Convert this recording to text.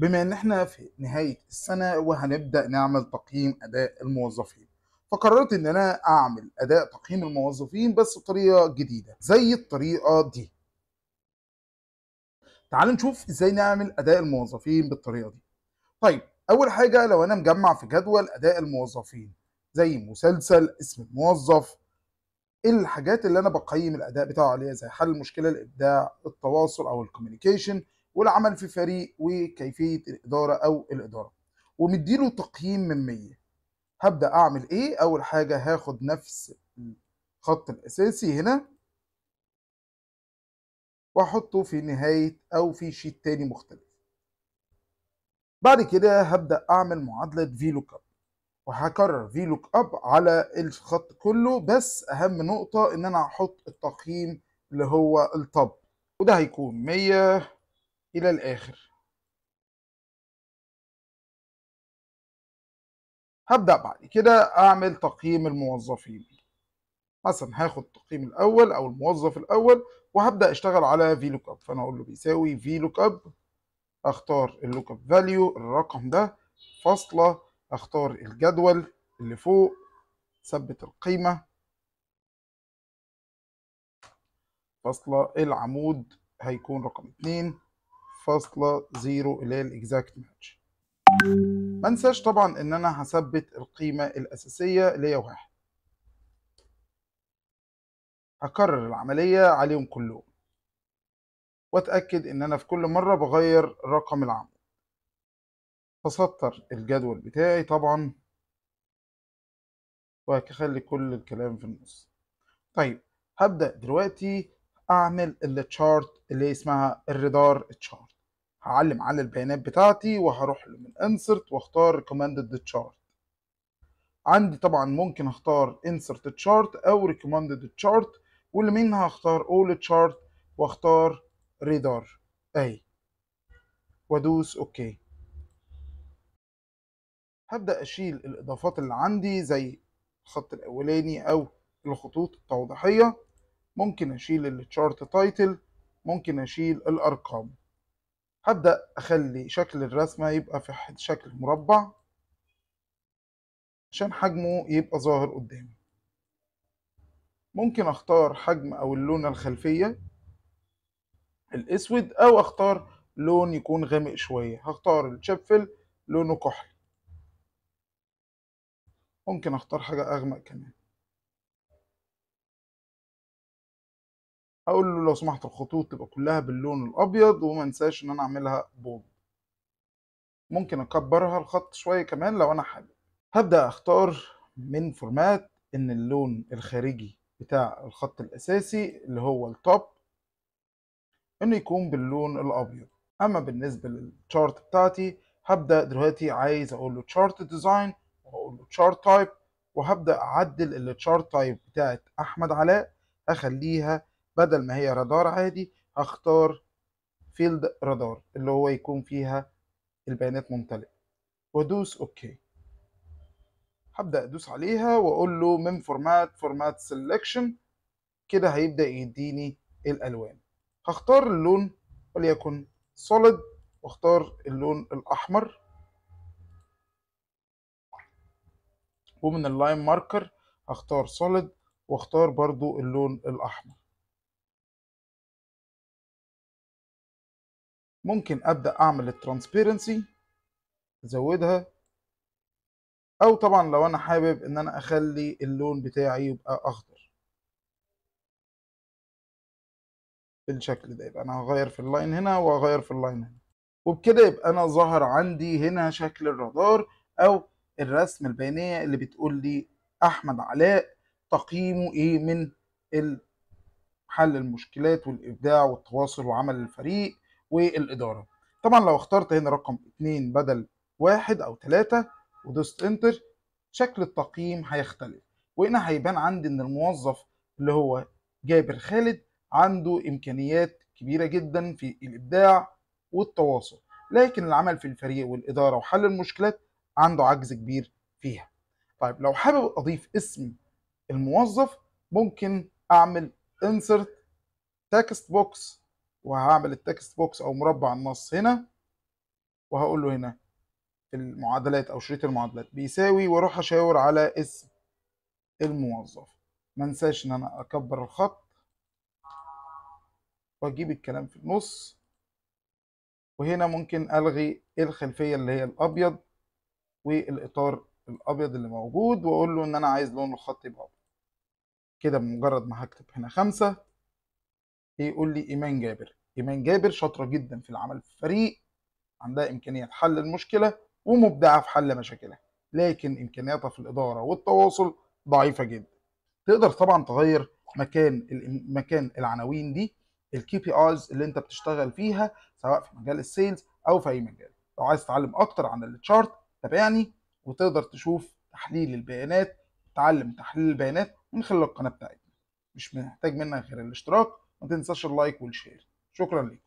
بما ان احنا في نهاية السنة وهنبدأ نعمل تقييم اداء الموظفين، فقررت ان انا اعمل اداء تقييم الموظفين بس بطريقة جديدة زي الطريقة دي. تعالوا نشوف ازاي نعمل اداء الموظفين بالطريقة دي. طيب اول حاجة، لو انا مجمع في جدول اداء الموظفين زي مسلسل، اسم الموظف، الحاجات اللي انا بقيم الاداء بتاعه عليها زي حل المشكلة، الابداع، التواصل او ال communication، والعمل في فريق، وكيفية الادارة او الادارة، ومديله تقييم من 100. هبدا اعمل ايه؟ اول حاجة هاخد نفس الخط الاساسي هنا واحطه في نهاية او في sheet تاني مختلف. بعد كده هبدا اعمل معادلة VLOOKUP، وهكرر VLOOKUP على الخط كله، بس اهم نقطة ان انا هحط التقييم اللي هو ال top، وده هيكون 100 الى الاخر. هبدأ بعد كده اعمل تقييم الموظفين. مثلا هاخد التقييم الاول او الموظف الاول، وهبدأ اشتغل على VLOOKUP. فانا اقول له بيساوي VLOOKUP، اختار ال lookup value الرقم ده، فاصلة، اختار الجدول اللي فوق، ثبت القيمة، فاصلة، العمود هيكون رقم 2.0 اللي هي ال exact match. ما انساش طبعا ان انا هثبت القيمة الاساسية اللي هي 1. هكرر العملية عليهم كلهم، واتأكد ان انا في كل مرة بغير رقم العمود. هسطر الجدول بتاعي طبعا، وهخلي كل الكلام في النص. طيب هبدأ دلوقتي اعمل ال chart اللي اسمها ال radar chart. هعلم على البيانات بتاعتي وهروح له من insert واختار recommended chart. عندي طبعا ممكن اختار insert chart او recommended chart، واللي منها هختار all chart واختار رادار اهي، وادوس okay. هبدأ اشيل الاضافات اللي عندي زي الخط الاولاني او الخطوط التوضيحية. ممكن اشيل ال chart title، ممكن اشيل الارقام. هبدأ اخلي شكل الرسمة يبقى في شكل مربع عشان حجمه يبقى ظاهر قدامي. ممكن اختار حجم او اللون الخلفية الاسود، او اختار لون يكون غامق شوية. هختار ال shape fill لونه كحلي، ممكن اختار حاجة اغمق كمان. اقول له لو سمحت الخطوط تبقى كلها باللون الابيض، وما انساش ان انا اعملها bold. ممكن اكبرها الخط شوية كمان لو انا حابب. هبدأ اختار من format ان اللون الخارجي بتاع الخط الاساسي اللي هو ال top انه يكون باللون الابيض. اما بالنسبة لل chart بتاعتي، هبدأ دلوقتي عايز اقول له chart design، واقول له chart type، وهبدأ اعدل ال chart type بتاعت احمد علاء، اخليها بدل ما هي رادار عادي هختار filled radar اللي هو يكون فيها البيانات ممتلئة، وادوس okay. هبدأ ادوس عليها واقول له من format format selection، كده هيبدأ يديني الالوان. هختار اللون وليكن solid، واختار اللون الاحمر، ومن ال line marker هختار solid واختار برضو اللون الاحمر. ممكن ابدا اعمل ال transparency ازودها، او طبعا لو انا حابب ان انا اخلي اللون بتاعي يبقى اخضر بالشكل ده، يبقى انا هغير في ال line هنا وهغير في ال line هنا، وبكده يبقى انا ظهر عندي هنا شكل الرادار او الرسم البيانية اللي بتقول لي احمد علاء تقييمه ايه من حل المشكلات والابداع والتواصل وعمل الفريق والإدارة. طبعا لو اخترت هنا رقم 2 بدل 1 أو 3 ودوست انتر، شكل التقييم هيختلف، وهنا هيبان عندي ان الموظف اللي هو جابر خالد عنده إمكانيات كبيرة جدا في الإبداع والتواصل، لكن العمل في الفريق والإدارة وحل المشكلات عنده عجز كبير فيها. طيب لو حابب أضيف اسم الموظف، ممكن أعمل insert text box، وهعمل ال text box او مربع النص هنا، وهقول له هنا في المعادلات او شريط المعادلات بيساوي، واروح اشاور على اسم الموظف. ما انساش ان انا اكبر الخط واجيب الكلام في النص، وهنا ممكن الغي الخلفية اللي هي الابيض والاطار الابيض اللي موجود، واقول له ان انا عايز لون الخط يبقى ابيض. كده بمجرد ما هكتب هنا 5 يقول لي ايمان جابر. ايمان جابر شاطرة جدا في العمل في الفريق، عندها امكانية حل المشكلة ومبدعه في حل مشاكلها، لكن امكانياتها في الادارة والتواصل ضعيفة جدا. تقدر طبعا تغير مكان العناوين دي، ال KPIs اللي انت بتشتغل فيها سواء في مجال ال sales او في اي مجال. لو عايز تتعلم اكتر عن ال chart تابعني، وتقدر تشوف تحليل البيانات، تعلم تحليل البيانات من خلال القناة بتاعتنا. مش محتاج منك غير الاشتراك، ما تنساش ال like وال share. شكرا لكم.